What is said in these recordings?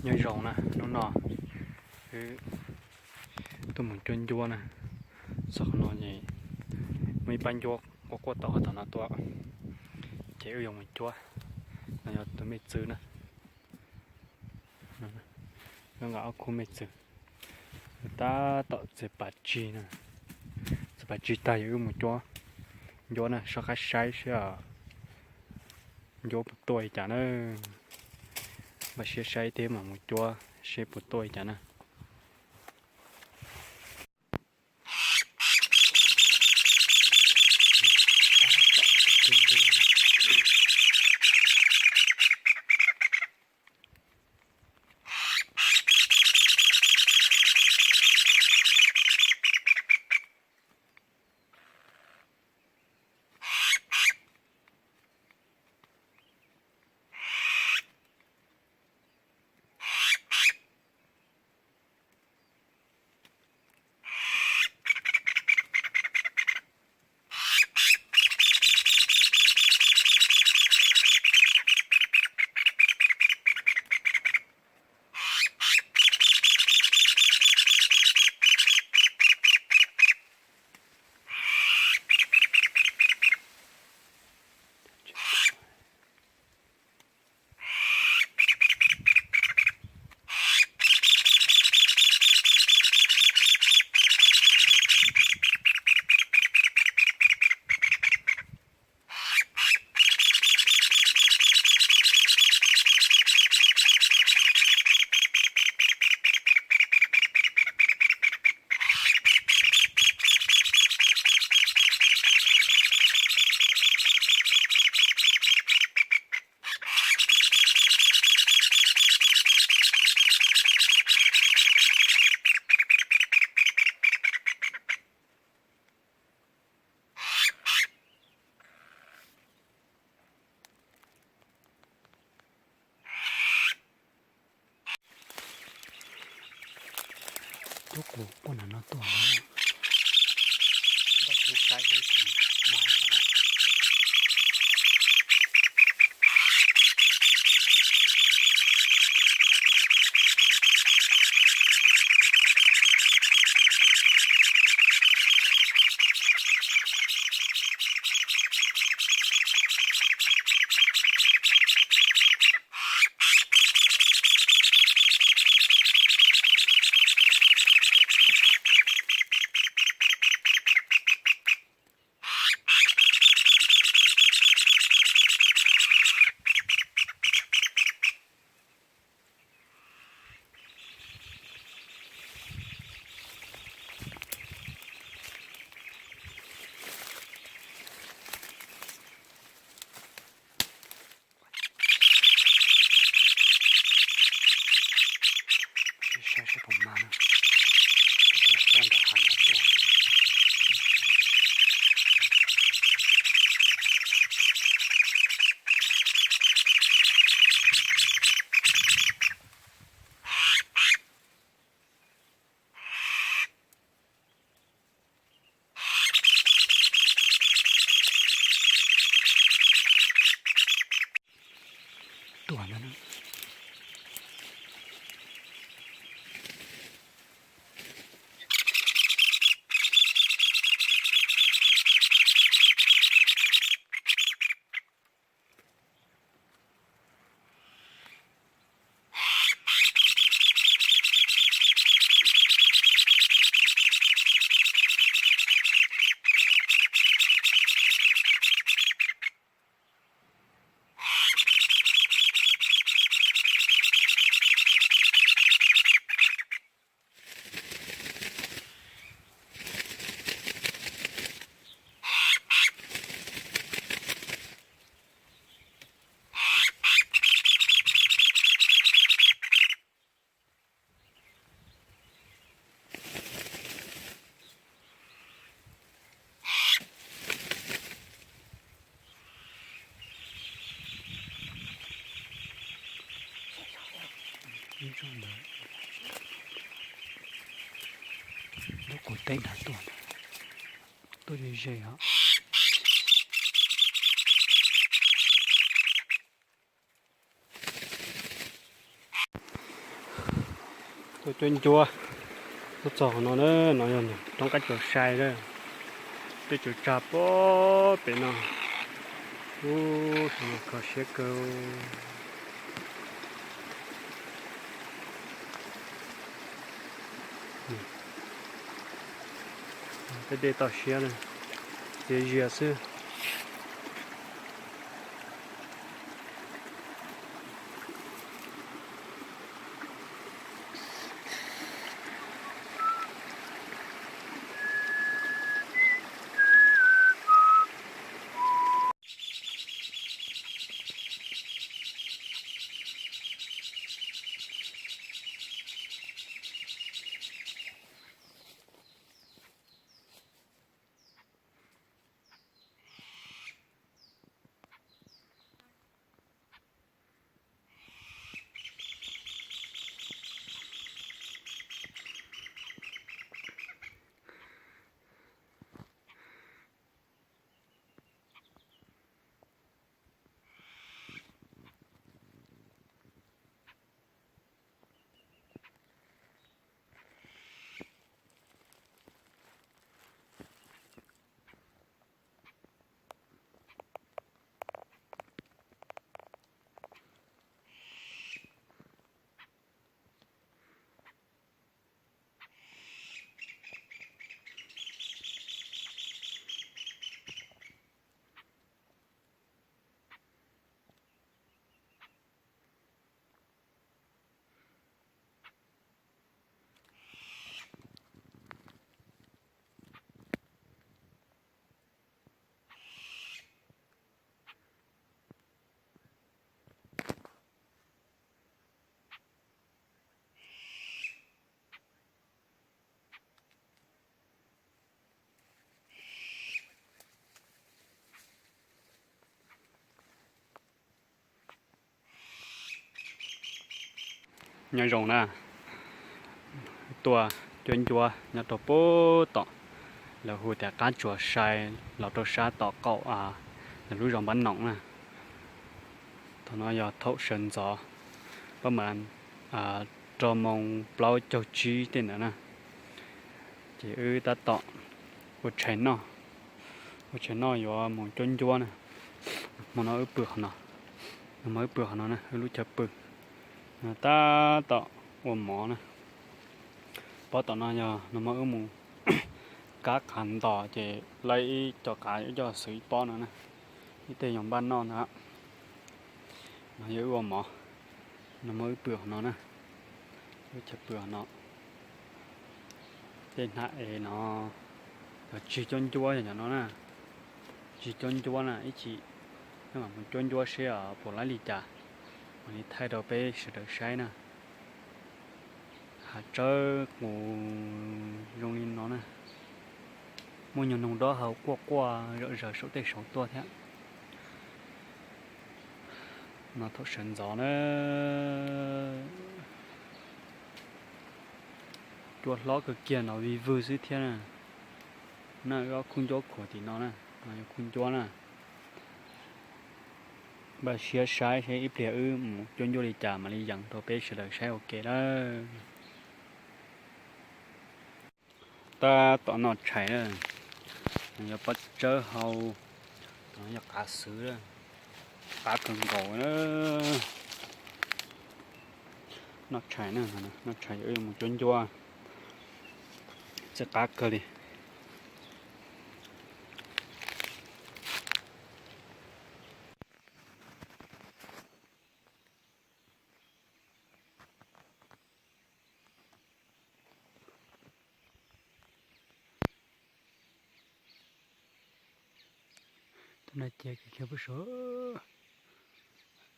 Nyob zoo na, hnub no wb tuaj mus cuab ncuab na. Txog qhov no es muaj ib pab ncuab quaj quaj tau qhov tom no tuaj, ces wb yuav mus cuab. No yog tus me txwv na, nqa ob khub me txwv, tab tom txiav pas tsig na. Txiav pas tsig tag yog wb mus cuab ncuab na, soj qab saib seb ncuab puas tuaj li cas na. Npaj siab saib thiab mam mus cuab seb puas tuaj li cas na. Cuab qus quaj nram no tuaj. Saib seb puas mag na. Ib tus tuaj nram hav no tuaj. Tuaj ntag na. Ib tsob ntawd, lub qub teb nrad tuaj, tuaj ze ze os. Tuaj cuab ncuab, tuaj txog qhov no na, no yog roob qab tsuas sai na, tej tsuas tsag pob pem no. Ub, saum no kho siab kawg. Tej dej toj siab na, txias zias xwb. Nyob zoo na, tuaj cuab ncuab nyob rau pem tom, lawv hu tias qab tsuas sai, los rau sab tom qaum lub zos Npab Noom na. Thaum no yog thaum sawv ntxov, pab mas rau moos plaub caug tsib tej ntawd na. Ces wb tab tom ua tshais noj, ua tshais noj yuav mus cuab ncuab na. Hmo no wb pw qhov no, no mas wb pw qhov no na, wb lub chaw pw. Tab tom ua mov na. Pob tom no yog no mas wb mus kab qav ntos ces laib ib co qav yuav coj xwv ib pob no na. Ib teg yog npaj noj ntag. No yog wb ua mov, no mas wb pw qhov no na, wb chaw pw qhov no. Tej hnab es no yog tsis cuab ncuab yog cov no na, tsis cuab ncuab na ib chim, wb mam mus cuab ncuab seb puas laib li cas, mam li thaij rau peb sawv daws saib na. Hav tsawb qus zoo li no na, muaj nyuag noog dob hau quaj quaj zom zaws saum tej saud tuaj thiab. No thaum sawv ntxov na, cua hlob kawg kiag no vij vwg xwb thiab na. Na wb ob khub ncuab khuam tim no na, no yog khub ncuab na. Npaj siab saib seb ib pliag wb mus cuab ncuab li cas mam li yees rau peb sawv daws saib ua ke lawm. Tab tom noj tshais na, yog pob tsawb hau, tom no yog qav xwv, qab kawg nkaus na. Noj tshais na, noj tshais yuav mus cuab ncuab, txawj qab kawg li. Tus no cia kiag pub saud,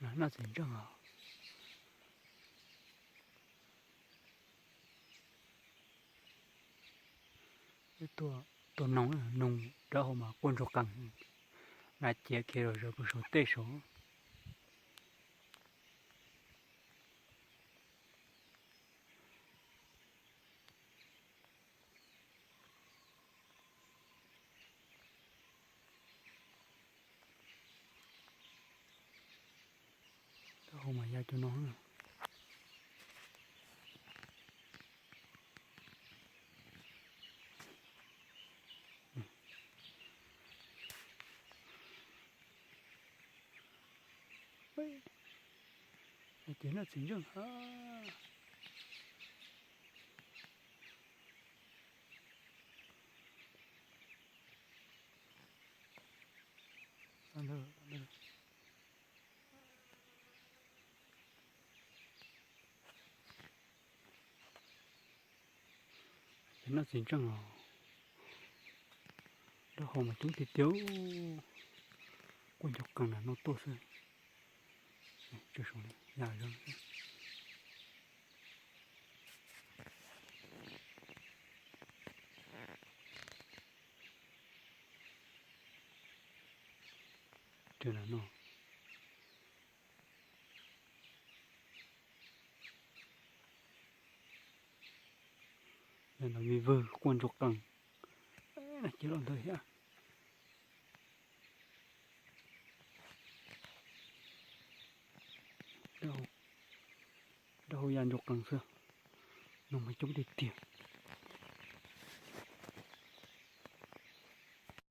noj txiv ntseej os. Tuaj noog, noog dawb hau mas quaj ntsuag qees, na cia kiag los zaws pub saum tej saud. Ua mas ya cov no. Ces noj txiv ntseej. Ces noj txiv ntseej os. Rau hauv mas coob tiag tiag. Quaj nco qees na no tuaj xwb. Tsis zoo ya zoo. Rau no. Yog ntawd vij vwg quaj ntsuag qees. Ces los ntawd thiab. Rau hauv ya ntsuag qees xwb. No mas coob tiag tiag.